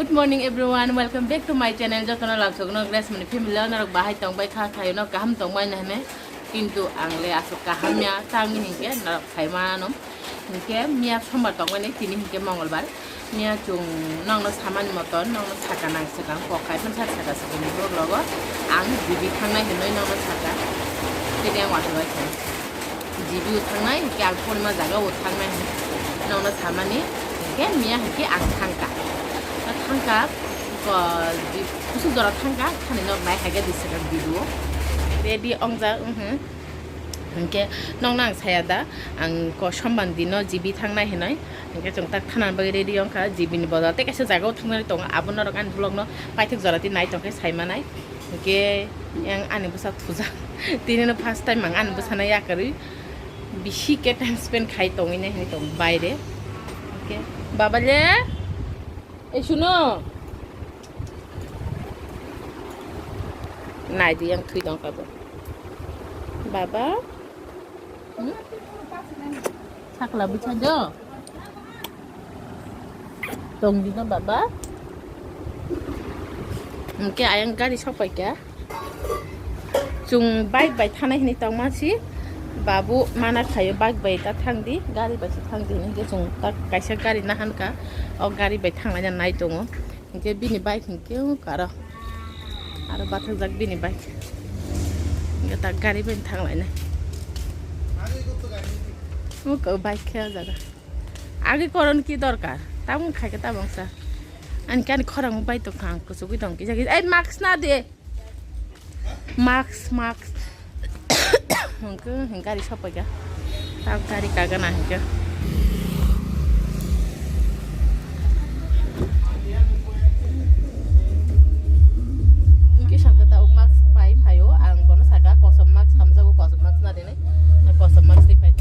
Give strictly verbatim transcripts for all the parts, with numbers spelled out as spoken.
Good morning everyone, welcome back to my channel. Jotono lamsokno Grace Mani family o norok bahai tongbai kha, khayo no kaham tongbai na hine. Kintu ang le aswk kaham ya, tangni hinkhe norok sai mano. Hinkhe miya sombar tongmani, tini hinkhe mongolbar. Miya chwng nokno samani moton, nokno saka nang swkang, kok kaisa saka swkang ni borok logo. Ang G B thangnai hinwi nokno saka. Tini ang watwi bai kha. G B o thangnai, hinkhe ang porima jaga o thangnai hinwi nokno samani, hinkhe miya hinkhe ang thangkha. Thangkha, ko, di, kusuk jora thangkha, thani nok nai haikhe di swkang video. Ready ongjak, mhm. Hinkhe nokno ang saya da, ang ko sombar dino G B thangnai hinwi. Hinkhe chwng tak thanani bagwi ready wngkha, G B ni bodol tei kaisa jaga o thangnani tongo, abo norok ani vlog no paithak jora twi nai tongkhe sai manai. Hinkhe yang ani bwsa thujak. Tini no first time ang ani bwsano yakarwi bisi khe time spend khai tongwi nai hinwi tongo baire. Hinkhe baba le, ei suno. Nai di yang thwi tongkha bo. Baba? Hmm? Sakla bwsa do? Tong di no baba? Hinkhe ayang gari sok pai kha. Chwng bike bai thanai hinwi tongma si, babu mana khaio bike bai ta thang di, gari bai se thang di hinwi khe chwng ta kaisa gari nahan kha, o gari bai thanglaina nai tongo. Hinkhe bini bike hinkhe o karo, aro bathajak bini bike, hinkhe ta gari bai thanglainai. O bike khe o jaga. Agi koron ki dorkar? Tabung khai khe tabung sa. Ani kani khorang bai tong kha, ang kuchugui tong kisa kisa. Ei, mask na de. Mask, mask. Hwnkhe, hwnkhe gari sopai kha. Tab gari kagana hwnkhe. Kisa khe tabuk mask pai phaio, ang bono saka kosom mask hamjago, kosom mask na de nai. Na kosom mask twi phai.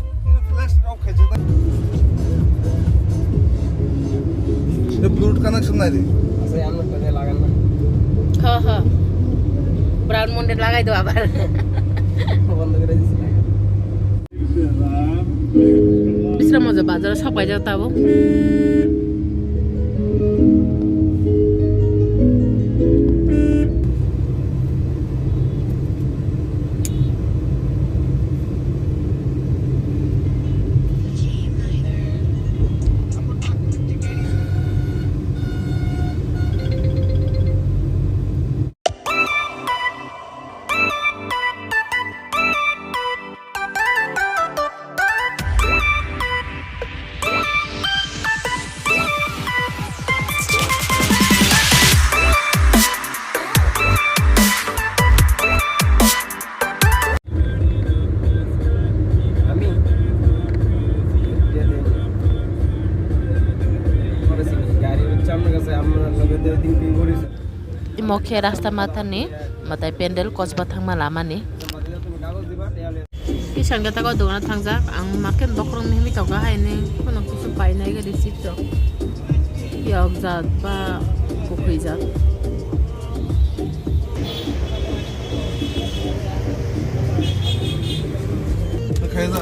Flash rok khaijak. Bluetooth connection nai di. Asa yang nak kena lagan na. Ha, ha. Brown Monday lagai do abar. Bondo kore disi. Bisra moja bazar sok bai jao tabo. Imo khe rasta mathani mwtai pendel kosba thangma lamani. Kisan gata ko dogana thangjak, ang market bokhorok mihmi toka haini, kono kusu painai gari sito. Yok jat ba bukui jat. Khaina.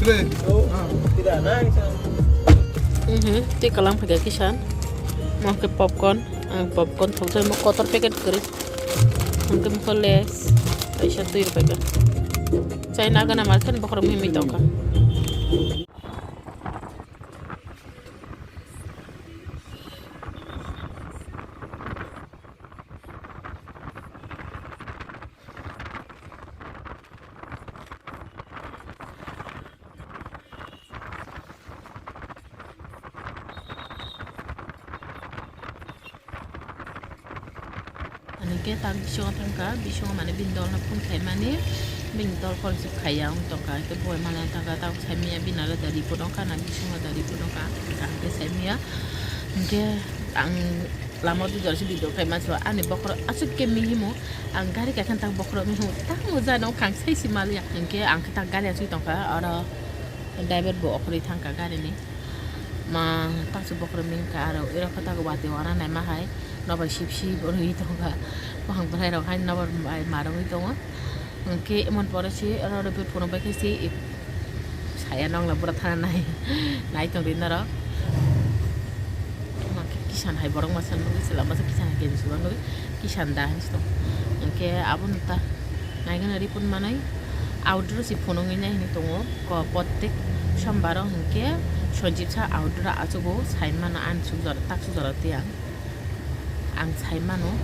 Kre. Mhm, tei kalam phaikha kisan. Mo khe popcorn, ang popcorn thokjai mo kotor packet kwrwi. Hwnkhe mokho Lays kaisa twi rwphaikha. Chai nagana market bokhorok mihmi tongkha. Ani khe tak bisingo thangkha, bisingo mane bini dolno phone khaimani, bini dol phone receive khaiya wng tongkha. Hwnkhe bo mane thangkha, tak saimanya bini aro da report wngkha, na bisingo da report wngkha, hwnkhe saimanya. Hwnkhe ang lama o dujor se video khai mansi, ani bokhorok aswk khe mihimo, ang gari kaikha tak bokhorok mihimo, tak mo jano khang sai si maliya. Hwnkhe ang khe tak gari aswk tongkha, oro driver bo okhorwi thangkha gari ni. Ma, taksa bokhorok mihimkha, aro iro khe tak watwi wana naima hai, nobar sip sip rwui tongkha. Buphang bwrwi rok hai nobar bai ma rwui tongo. Hwnkhe emon pore se oro oro phunuk bai khe se saya nongla bura thana nai, nai tongdi norok. Ma khe Kisan hai borok masa nugwi, chwla masa kisan hai khe bisi nugwi, kisan da hinwi tong. Hinkhe abono ta naigana report manwi outdoor si phunugwi nai hinwi tongo. Ko protek sombar o hinkhe Sanjib sa outdoor o achugo, sai mano ani suk jora tak suk jora tei ang. Ang sai mano,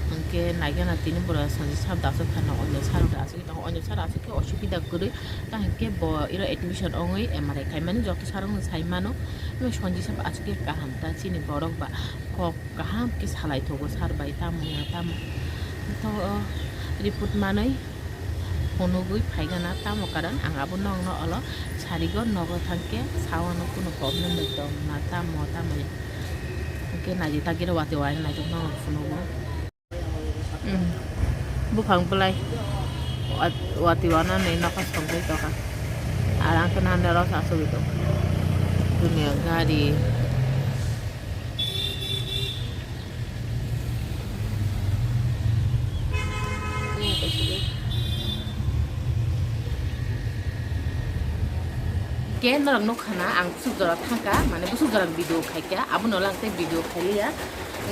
hinkhe naigana tini bwrwi Sanjib sab da aswk phano onyo sar da aswk tongo, onyo sar aswk khe osubida kwrwi, ta hinkhe bo iro admission ongwi M R I khaimani joto sar wngwi sai mano. Sanjib sab aswk khe kaham ta chini borok ba kok kaham khe salai thogo sar bai tamo ya tamo. To, o, report manwi phunugwi phaigana tamo karon ang abo nokno olo sarigo nogo thangkhe sawano kunu problem bai tong na tamo tamo ya. Hinkhe naidi tagire wati wai naijak nokno phunugo. Buphang bwlai wat-, wati wana ni nokha songwi tongkha. Ar ang khe nani oro sa asugwi tong. Dunia gari. Ke norok nukha na, ang busuk jora thangkha, mane busuk jora video khaikha, abono lang tei video khailiya.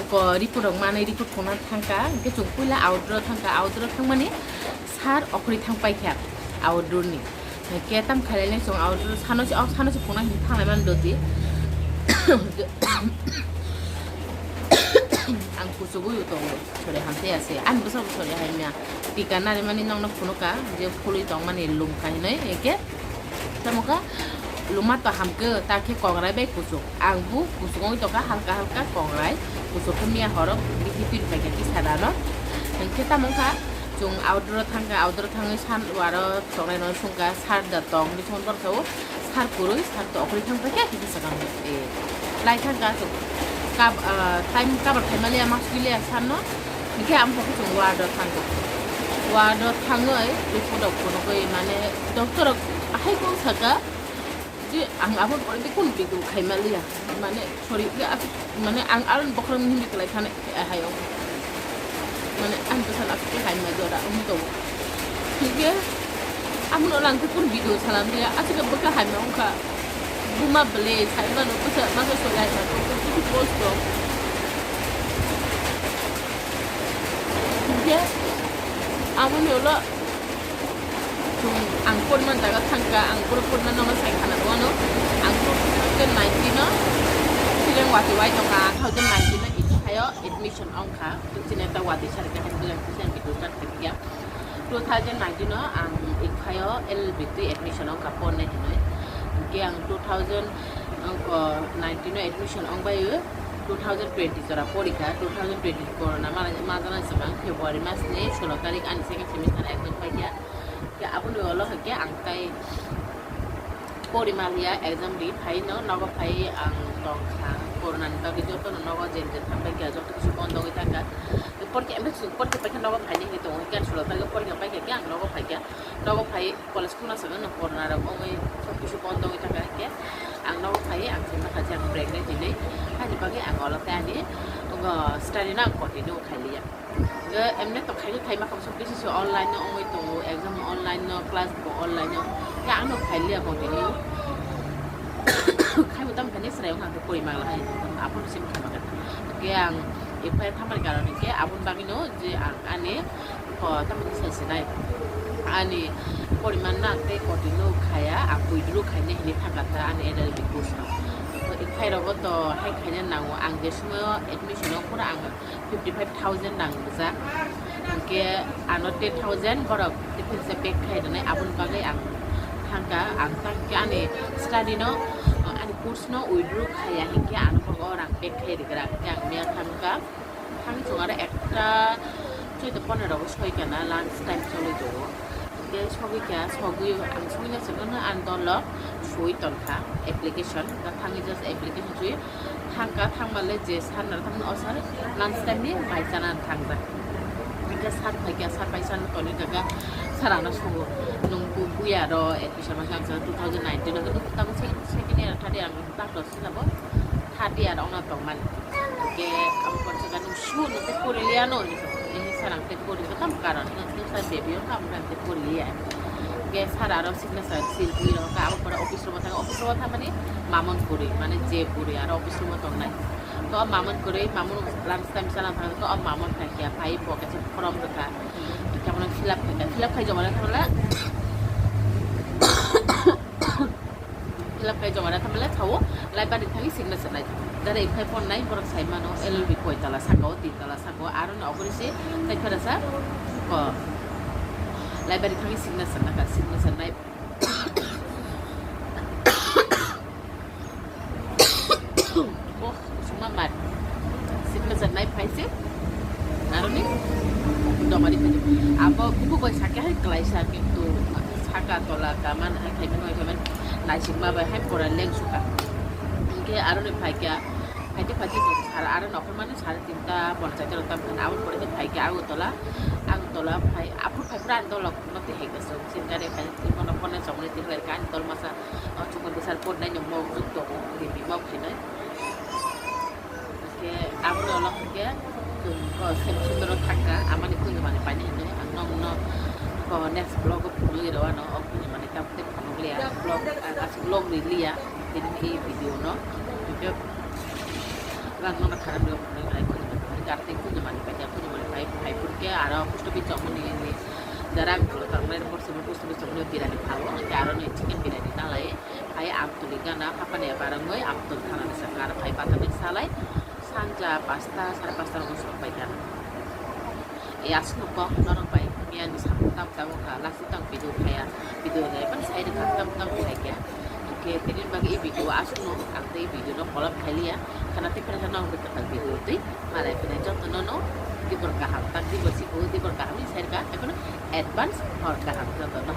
Ko report rok manwi report phunukna thangkha, hinkhe chwng puila outdoor thangkha, outdoor thangmani sir okhorwi thangpaikha outdoor ni. Ke tam khailai chwng outdoor sano se, oh, sano se phunukna hinwi thanglai mani doti. Ang kuchugwi tongo, sori hamtwi ase. Ani bwskango sori hai mia. Tika narimani nokno phunukha, je phulwi tongmani lungkha hinwi, hinkhe tamo kha luma to hamkhe, ta khe kongrai bai kuchuk. Ang bo kuchuk wngwi tongkha, halka halka kongrai. Kuchuk khe miya horo bithi twi phaikha kisa dano. Hinkhe tamo kha chwng outdoor o thangkha, outdoor o thangwi san waro tongnai no sungkha, sir da tong, bising borok sao sir kwrwi, sir to okhorwi thang paikha, kisa sakang, eh, lai thangkha, kab-, ah, time cover khaimaliya, ma swiliya sir no. Hinkhe amo khe chwng ward o thango. Ward o thangwi report rok phunugwi mane doctor rok ahai kung saka je ang abo pore de kun bidu khaimaliya. Mane sorry, ya, mane ang aron bokhorok ni hindi kelai thane, eh, hai, oh. Mane ang to sana ke hai ma jora, um, to. Hinkhe amo no lang ke kun bidu salam dia, asike bokha hai ma ongkha. Buma bele, sai ma no kusa, ma so hai ma to, to, to, post to. Hinkhe amo no lo, Chwng ang porima jaga thangkha, ang pura porima nono sai khana rwano. Ang two thousand nineteen o Sileng wati wai tongkha, two thousand nineteen o Ikphaio admission ongkha. Chini ta wati sarikha, hai Sileng Christian Middle Start khaikha. Two thousand nineteen o ang Ikphaio L L B twi admission ongkha pornai hinwi. Hinkhe ang two thousand nineteen o admission ongbaio. Two thousand twenty jora porikha, two thousand twenty corona ma-, majana swkang February mas ni solo tarik ani second semester exam paikha. Khe aboni ulo hwnkhe ang tai pori maliya exam ri phai no nogo phai ang tongkha. Corona ni bagwi joto no nogo jen jen thang paikha, joto kisi bondo wngwi thangkha. Porikha, porikha paikha nogo phaini hinwi tongo, hwnkhe ang solo tarik porikha paikha khe ang nogo phaikha. Nogo phai college khulna swkang no corona rok ongwi sob kisu bondo wngwi thangkha, hinkhe ang nogo phai ang khe makha je ang pregnant hinwi, haini bagwi ang olo tei ani, uh, study no ang continue khailiya. Hwnkhe emne to khaino thai makha sob kisu se online no ongwi tongo, exam online no, class bo online no, khe ang no khailiya continue. Khaibo tamo khaini chwrai wngkha, ang khe pori mangla hai, aphuru simi kha makha. Hwnkhe ang F I R thamani karon hinkhe aboni bagwi no je ang ani, oh, tamoni sai sinai. Ani poriman no ang tei continue khaya, ang withdraw khaina hinwi thangkha ta ani L L B course no. Khairokgo to hai khaina nango, ang je sumaio admission o phuru ang fifty five thousand nang rijak. Hinkhe ano ten thousand borok defense pay khai rwnai, aboni bagwi ang thangkha, ang thangkhe ani study no, ani course no withdraw khaya hinkhe ano borok o rang pay khai rwkha, hinkhe ang miya thangkha. Thang chwng aro ekta chwita pondro rogo soi kana lunch time choli tongo. Hwnkhe sogwi kha, sogwi ang sogwi na chwngno ang dolo soi tongkha application. Thangwi just application soi thangkha, thangmale je sir no thangno o sir lunch time ni bai chana thangjak. Hwnkhe sir phaikha, sir bai chana toni kaka sir ano songo, "Nwng bu-, buya ro admission ma khe ang two thousand nineteen o tamo second year, third year ang tak dos sila bo third year ongna tongmani." Hwnkhe abo borsa kha, "Nwng su nwng tei pori liya no?" hinwi kha. Hwnkhe sir ang tei pori kha, tamo karon hwnkhe sir baby wngkha, amo khe ang tei pori liya. Hwnkhe sir aro signature seal twi rw kha, abo pore office room o thang, office room o thangmani mamon pori, mane je pori aro office room o tongnai. O mamon kwrwi, mamon lunch time sana thang ko, o mamon khai kya, phai bo kaisa form rwkha. Kya mane fill up khai kya, fill up khai joma na thangla. Fill up khai joma na thangla, thawo, library thangwi signature nai. Dare iphai pon nai, borok sai mano, L L B koi tala saka o, tin tala saka o, aro no ogori se, tai phara sa, ko, library thangwi signature naka, signature nai. Oh, suma mar. Signature nai phai se. Aroni domari phai. Abo buku bai sakya hai klaisa kintu saka tola kaman hai khai mano khai man naisingma bai hai pora leng suka. Hingke aroni phai kya, phai te phai te sar aro nokhor mani sar tinta ponchayat rok tam khan abo pore khe phai kya Agartala. Agartala phai aphur phai pura ang dolok no tihai kaso. Singkare phai twi bono phone chomri tihai kan dol masa. O chukun bwsar pot nai no mok juk tongo, hindi mok hinwi. Hingke aboni ulo hingke chwng o sem sundoro thangkha, amani kunjumani paina hinwi ang nokno o next vlog o phunugwi rw ano, o kunjumani tamte phunukliya. Vlog, ah, aswk vlog riliya tini ni video no. Hingke ang nokno khara phunuknai, kunjumani paina, kunjumani paina, kunjumani pai, pai phurkhe aro post office chongmani ni dara ang kholo tangnai, post office chongmani birani phalo, hingke aro ni chicken birani talai. Hai Agartala gana hapani barangoi Agartala thanani saka aro hai patani salai sanja pasta, sare pasta rogo sok pai gana. E aswkno kok norok bai miyani samung tam tamo kha, lasi tang video khaya, video nai ban sai rwkha tam tam khai khe. Hingke tini bagwi e video aswkno ang tei video no kolom khailiya, khana tei phera khana hwnwi kwtal video twi malai phina jotono no dibor kaham tak dibor siko dibor kaham ni sai rwkha, ekhono advance hor kaham jotono.